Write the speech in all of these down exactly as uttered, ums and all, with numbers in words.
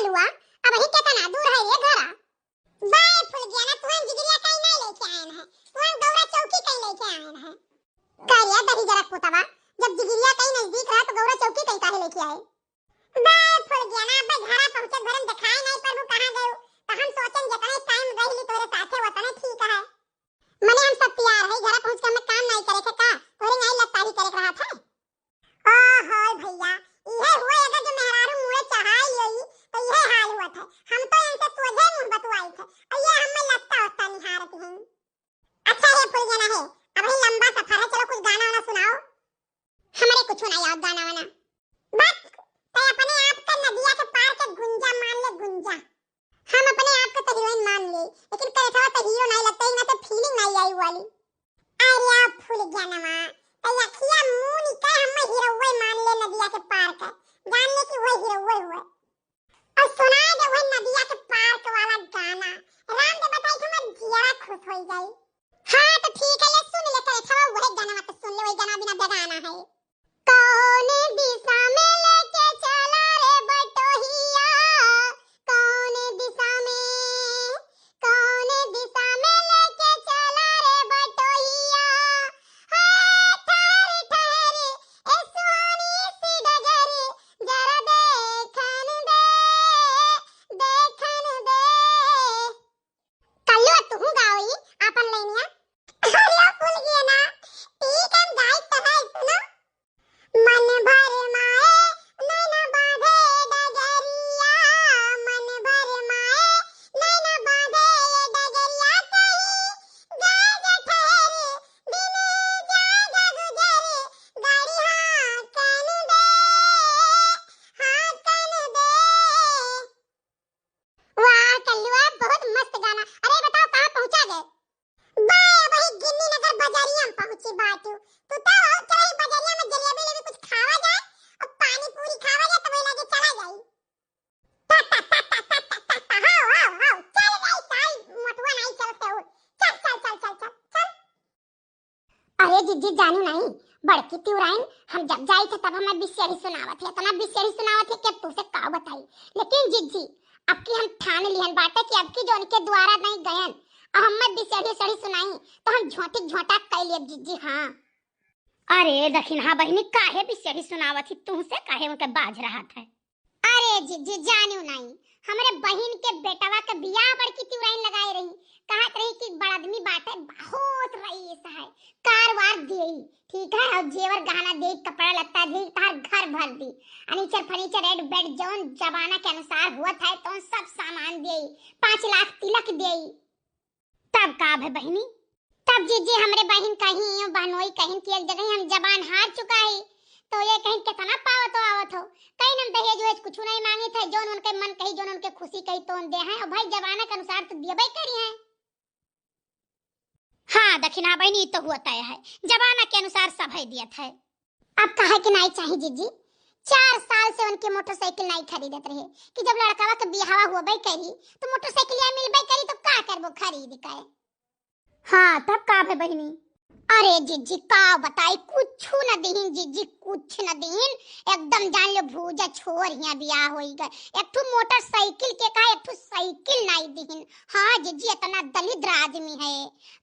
लुआ, अबहीं केतना दूर है रे घरा? बे फुलगेना, तुहन जिगरिया कहीं नहीं लेके आयन है, तुहन गौरा चौकी कहीं लेके आयन है। का रे दही जरा पुतवा, जब जिगरिया कहीं नजदीक रहा तो गौरा चौकी कहीं काहे लेके आए? बे फुलगेना, अबे घरा पहुँचे घरन देखाए नहीं परबू कहाँ गयो, तो हम सोचन जतने टाइम रह ली तोरे साथे वतने ठीक है। मने हम सब तैयार है, घरा पहुँच के हमें काम नहीं करे थे का, तोरे नहीं लत्तारी करे के रहा था। ओहो भैया, इहे हुए अगर जो मेहरारू मुँहे चढ़ाई लियो, तो इहे हाल हुआ था। हम तो इनसे सोझे मुँह बतुआई थे, और ये हमें लत्ता वत्ता निहारत हैं। अच्छा हे फुलगेना हे, अबहीं लंबा सफर है, चलो कुछ गाना वाना सुनाओ। हमरे कुछ नहीं आवत गाना वाना। बस, तै अपने आप का नदिया के पार के गुंजा मान ले, गुंजा। हम अपने आप के तो हीरोइन मान ले, लेकिन करेठवा तो हीरो नहीं लगता, इनमें तो फीलिंग नहीं आई वाली। अरे फुलगेनवा, तै अखिया मून के हम हीरोवे मान ले नदिया के पार के, जान ले कि वह हीरोवे हुए। और सुनाए दे वह नदिया के पार के वाला गाना, राम दे बताई कि हमार जियरा खुश हो जाई। हाँ तो ठीक है, ले सुन ले करेठवा, वह गाना मत सुन ले, वही गाना बिना बेगाना है। कौन दिशा में लेके चला रे बटोहिया, कौन दिशा में, कौन दिशा में लेके चला रे बटोहिया। हाय ठहर ठहर ए सुहानी सी डगर, जरा देखन दे, देखन दे। कल्लू, अब तुहू गाओ ई आपन लाइनिया। अरे फुलगेना, ठीक है, हम गाई तो है, सुनो। मन भर माए नैन बांधे डगरिया, मन भर माए नैन बांधे डगरिया, कहीं जाए जे ठहर दिन जाए जे गुजर, गाड़ी हाँकन दे, हाँकन दे। वाह कल्लुआ, बहुत मस्त गाना। अरे बताओ, कहाँ पहुँचा गए? बे, वही गिन्नी नगर बजरिया में पहुँची बाटू। तू तो और चलही बजरिया में जलेबी लेबी कुछ खावा जाए और पानी पूरी खावा जाए, तब लगे चला जाई। टा, टा, टा, टा, टा, टा, टा, टा, हाओ, हाओ, हाओ, चल रे, चल, मोटुआ नहीं चलते हो। चल, चल, चल, चल, चल, चल। अरे जिज्जी जानू नहीं, बड़की तिवराइन हम जब जाई थे तब हमें बिसेरी सुनावत है, इतना बिसेरी सुनावत है कि अब तुसे का बताई। लेकिन जिज्जी, अब की हम ठान लिहन बाटे कि अब की जो उनके द्वारा नहीं गयन, अब हमें बिसेरी सड़ी सुनाई तो हम झोंटी झोंटा कई लेब जिज्जी। हाँ। अरे दखिनहा बहिनी, काहे बिसेरी सुनावत ही, तुहसे काहे उनके बाझ रहत है? अरे जिज्जी जानू नहीं, हमरे बहिन के बेटवा के बियाह बड़की तिवराइन लगाए रही, कहत रही कि बड़ आदमी बाटे, बहुत रईस है, कार वार देई, ठीक है, और जेवर गहना देई, कपड़ा लत्ता देई, तार घर भर दी, फर्नीचर फर्नीचर, रेड बेड, जौन जमाना के अनुसार हुआ था, तौन सब सामान देई, पाँच लाख तिलक देई। तब का भे बहिनी? तब जिज्जी हमरे बहिन कहीं, बहनोई कहिन कि एक जगह हम जबान हार चुका है, तो ये कहिन कितना पावत हो आवत हो, कहिन हम दहेज वहेज कुछ नहीं मांगे थे, जौन उनके मन कही, जौन उनके खुशी कही, तौन दे हैं। और भाई जमाना के अनुसार तो दियबे करी हैं। हाँ दखिनहा बहिनी, ई तो हुआ तय है, जमाना के अनुसार सब है दियत है। अब काहे के नाई चाही जिज्जी? चार साल से उनके मोटरसाइकिल नाई खरीदत रहे कि जब लड़कवा के बियाहवा होबे करी तो मोटरसाइकिलिया मिलबे करी तो का करबो खरीद के? हाँ तब का भे बहिनी? अरे जिज्जी का बताई, कुछ न दिहिन जिज्जी, कुछ न दिहिन, एकदम जान लो भूजा छोर हिया बियाह होई गए। एक ठो मोटरसाइकिल के कहा एक ठो साइकिल नाई दिहिन। हाँ जिज्जी इतना दलिद्र आदमी है।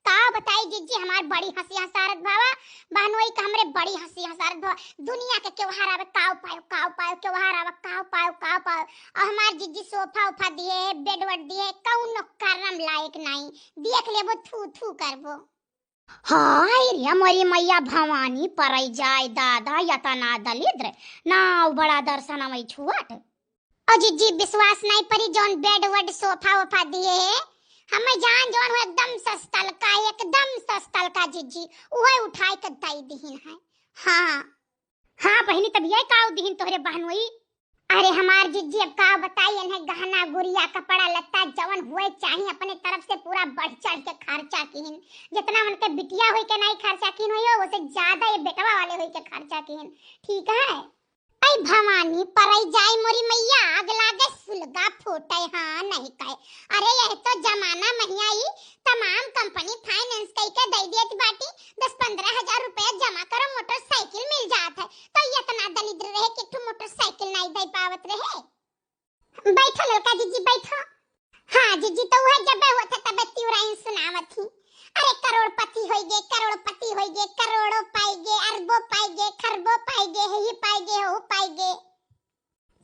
का बताई जिज्जी, हमार बड़ी हँसी हँसारत भावा, बहनोई का हमरे बड़ी हँसी हँसारत भावा। दुनिया के त्योहार आवे, काव पायो, काव पायो, त्योहार आवे, काव पायो, काव पायो। और हमार जिज्जी सोफा उफा दिए है, बेड वेड दिए है, कौनो करम लायक नाई। देख लेबो, थू थू करबो। हाय रे मोरी मैया भवानी, परई जाए दादा, यतना दलिद्र, नाव बड़ा दर्शन अवै छुअट। ओ जिज्जी, विश्वास नहीं परी, जौन बेड वेड सोफा वोफा दिए है, हमें जान जौन हो एकदम सस्तल का, एकदम सस्तल का जिज्जी, उहे उठाए के दई दिहिन है। हाँ। हाँ बहिनी, तब ये काव दिहिन तोहरे बहनोई? अरे हमार जिज्जी, अब का बताई, इन्हें गहना गुरिया, कपड़ा लत्ता, जवन हुए चाही, अपने तरफ से पूरा बढ़ चढ़ के खर्चा किहिन। जितना उनके बिटिया होई के नहीं खर्चा किहिन होई, उसे ज्यादा ये बेटवा वाले होई के खर्चा किहिन। ठीक है। ऐ भवानी, परई जाए मोरी मैया, आग लागे सुलगा फूटे, हाँ नहीं कहे। अरे यह तो जमाना महिया ई, तमाम कंपनी फाइनेंस कई के दे देत बाटी, दस पन्द्रह हजार रुपया जमा करो, मोटरसाइकिल मिल जात है। तो इतना दलिद्र रहे कि एक ठो मोटरसाइकिल नहीं दे पावत रहे। बैठो ललका जिज्जी, बैठो। हाँ जिज्जी, तो वह जबे होत है तबे तिवराइन सुनावत ही। अरे करोड़पति होइगे, करोड़पति होइगे, करोड़ों पाइगे, अरबों पाइगे, खरबों पाइगे, हेही पाइगे, होहू पाइगे।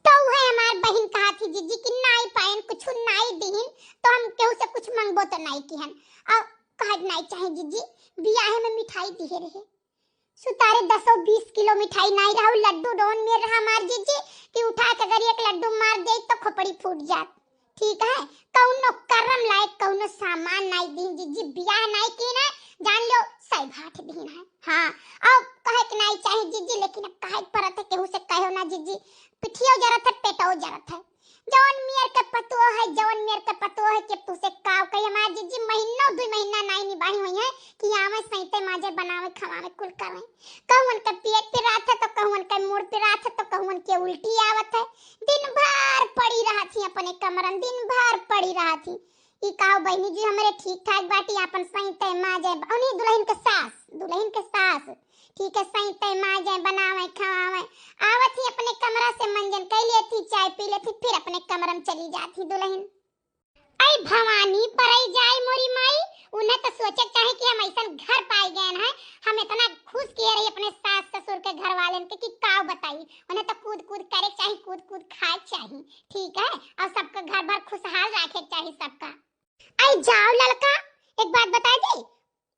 तो वह हमार बहिन कहा थी जिज्जी कि नाई पायन, कुछ नाई दिहिन, तो हम केहू से कुछ मंगबो तो नाई किहन। और कहत नाई चाहे जिज्जी, बियाहे में मिठाई दिहे रहे। सुतारे दसो बीस किलो मिठाई नाई रहा, लड्डू डोन मेर रहा हमार जिज्जी, कि उठा के अगर एक लड्डू मार दे तो खोपड़ी फूट जात। ठीक है, कौनो करम लायक कौनो सामान नाई दीन जिज्जी, बियाह नाई कीन है, जान लो सही भाट दीन है। हाँ, अब कहे के नाई चाहे जिज्जी, लेकिन अब कहे के परत है, केहू से कहो ना जिज्जी, पिठियो जरत है, पेटो जरत है। जवन मेर के पतोह है, जवन मेर के पतोह है, कि अब तुसे काव कही हमार जिज्जी, महीनों दुई महीना नाई निबाही हुई है कि आवे सैते माजे, बनावे खवावे कुल करे। कहूँ उनके पेट पिरात है तो कहूँ उनके मूड़ पिरात है तो कहूँ उनके उल्टी आवत है। दिन भर पड़ी रहत ही अपने कमरन, दिन भर पड़ी रहत ही। ई काव बहिनी जी हमरे ठीक ठाक बाटी, आपन सैते माजे, उन्हीं दुल्हन के सास, दुल्हन के सास ठीक है, सैते माजे, बनावे खवावे, आवत ही अपने कमरा से मंजन कई लेत ही, चाय पी लेत ही, फिर अपने कमरा में चली जात ही दुल्हन। आई भवानी परई जाए मोरी माई, उन्हें तो सोचे के चाही कि हम ऐसन घर पाए गए हैं। हम इतना खुश किए रही अपने सास ससुर के घर वाले के कि काव बताई। उन्हें तो कूद कूद करे के चाही, कूद कूद खाए के चाही, ठीक है, और सबका घर भर खुशहाल रखे के चाही सबका। आई जाओ ललका, एक बात बताई दी,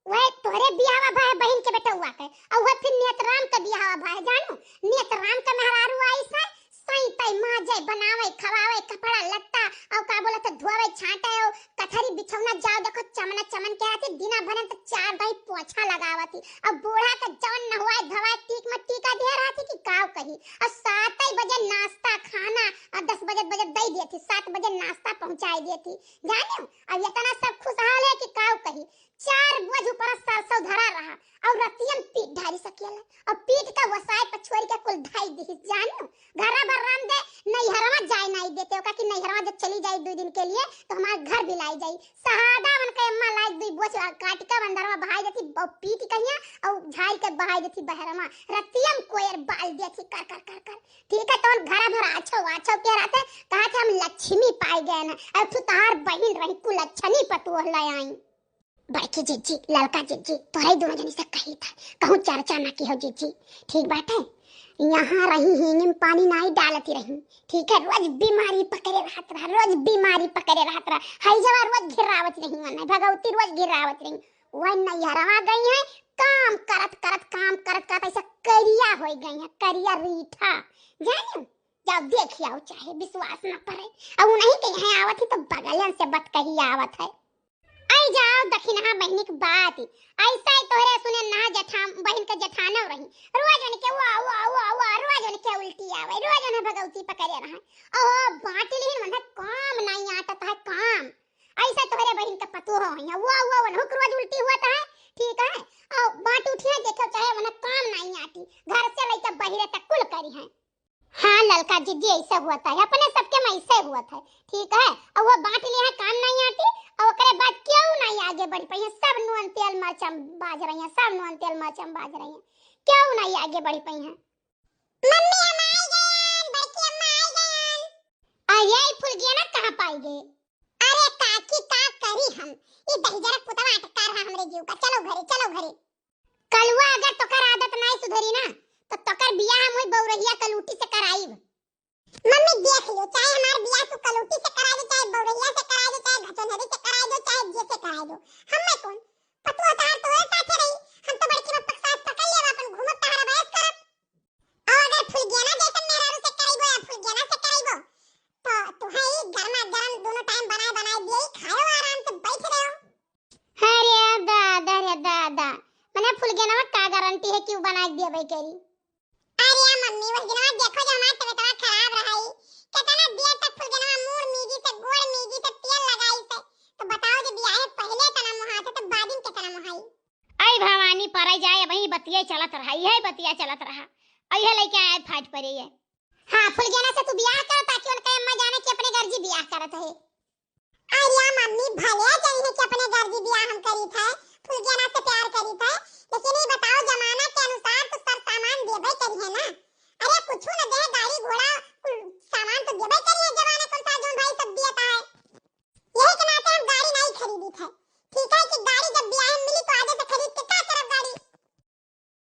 वह तोहरे बियाहवा भा है बहिन के बेटउआ के, और वह फिर नेतराम के बियाहवा भा है, जानू, नेतराम के मेहरारू आई से, सैते माजे, बनावे खवावे, कपड़ा लत्ता, और का बोलत है, धोवे छाटे, और कथरी बिछौना जाओ देखो चमना चमन के रहती, दिना भरन तो चार दाई पोछा लगावती, और बूढ़ा के जौन नहवाए धोवाए टीक में टीका दिया रहती कि काव कही, और सात ही बजे नाश्ता खाना, और दस बजे बजे दे देती, सात बजे नाश्ता पहुँचाई देती, जानियो, अब इतना सब खुशहाल है कि काव कही। चार बोझ ऊपर सरसों धरा रहा और रतियन पीट ढारी सकेला और पीट का वसाए पर छोरी के कुल धाई दिहिस। जानू, घरा भर राम दे, नैहरवा जाए नाई देते, ओका कि नैहरवा जब चली जाई दो दिन के लिए तो हमार घर भी लाई जाई। सहादा उनके अम्मा लाई दुई बोझ काट के अंदरवा बहाई देती, ब-, पीट कहिया और झाड़ के बहाई देती बहरवा। रतियन कोयर बाल देती कर कर कर कर। ठीक है, तो घरा भर आछो आछो के रहते, कहा कि हम लक्ष्मी पाए गए ना, अब तू तहार बहिन रही कुल लक्ष्मी पतोह ले आई। बड़की जिज्जी, ललका जिज्जी, तोहरे दोनों जनी से कही था, कहूँ चर्चा ना किहो जिज्जी, ठीक बाटे? यहाँ रही हींग में पानी नाई डालती रही, ठीक है? रोज बीमारी पकड़े रहत रहा, रोज बीमारी पकड़े रहत रहा, हई जवा रोज घिरावत रही, मने भगवती रोज घिरावत रही। वह नैहरवा गई है, काम करत करत, काम करत करत ऐसा करिया हो गई है, करिया रीठा, जाने? जाओ देख आओ, चाहे विश्वास ना पड़े। अब उन्हीं के यहाँ आवत ही तो बगलियन से बतकही आवत है। आई जाओ दखिनहा बहिनी के बात, ऐसा ही तोहरे सुने ना जेठान, बहिन के जेठानो रही, रोज उनके वा, वा, वा, वा, रोज उनके उल्टी आवे, रोज उन्हें भगवती पकड़े रहे। ओहो, बाँट लिहिन, उन्हें काम नहीं आटत है, काम। ऐसा तोहरे बहिन के पतोह होइहैं, वा, वा, उन्हों के रोज उल्टी होत है, ठीक है? और बाँट उठिहैं, देखो चाहे उन्हें काम नहीं आटी, घर से लेके बहिरे तक कुल करिहैं। हाँ ललका जिज्जी, ऐसे होत है, अपने सबके में ऐसे होत है, ठीक है? और वो बाँट लिहे काम नहीं आटी, और ओकरे बाद क्यों नहीं आगे बढ़ पाई है, सब नून तेल मरचम बाज रही है, सब नून तेल मरचम बाज रही है, क्यों नहीं आगे बढ़ पाई है। मम्मी हम आई गयन, बड़की अम्मा आई गयन। आ यही फुलगेना कहाँ पाई गए? अरे काकी का करी हम, ये दहिजरा पुतवा अटका रहा हमरे जीव का, चलो घरे, चलो घरे। कलुआ, अगर तोकर आदत नाई सुधरी ना, तो तोकर बियाह हम वही बौरहिया कलूटी से कराइब। मम्मी देख लियो, चाहे हमार बियाह तू कलूटी से करा दे, चाहे बौरहिया से करा दे, चाहे घचोनहरी से करा दो, चाहे जे से करा दो, हमें कौन? पतुआ तहार तोरे साथे रही, हम तो बड़की बप्पा के साथ पकड़ लेब, अपन घूमब तहारा बहस करब। और अगर फुलगेना जैसन मेहरारू से कराइबो या फुलगेना से कराइबो, तो तुहे ही गरमा गरम दोनों टाइम बनाए बनाए दिए, खाओ आराम से बैठ रहो। अरे दादा रे दादा, मने फुलगेनवा का गारंटी है कि उ बनाए देबे करी? अरे मम्मी, वह दिनवा देखो जो हमार तबीयतवा खराब रही, कितना देर तक फुलगेनवा मुड़ मीजी से, गोड़ मीजी से, तेल लगाई से, तो बताओ जो बियाहे पहले तना मुहात है तो बादिन कितना मुहाई। आई भवानी पराई जाए, अबही बतिया चलत रहा, यही बतिया चलत रहा, और यह लेके आए फाट पड़े ये। हाँ, फुलगेना से तू बियाह कर, ताकि उनका अम्मा जाने कि अपने गर्जी बियाह करत है। अरे मम्मी, भले जानिए कि अपने गर्जी बियाह हम करी थे, फुलगेना से प्यार करी थे, लेकिन ये बताओ, जमाना के अनुसार तो सर सामान देबे करी है ना। अरे कुछ न दे, गाड़ी घोड़ा कुल सामान तो देबे करी है, जमाना के अनुसार। ठीक है, ठीक है कि गाड़ी जब भी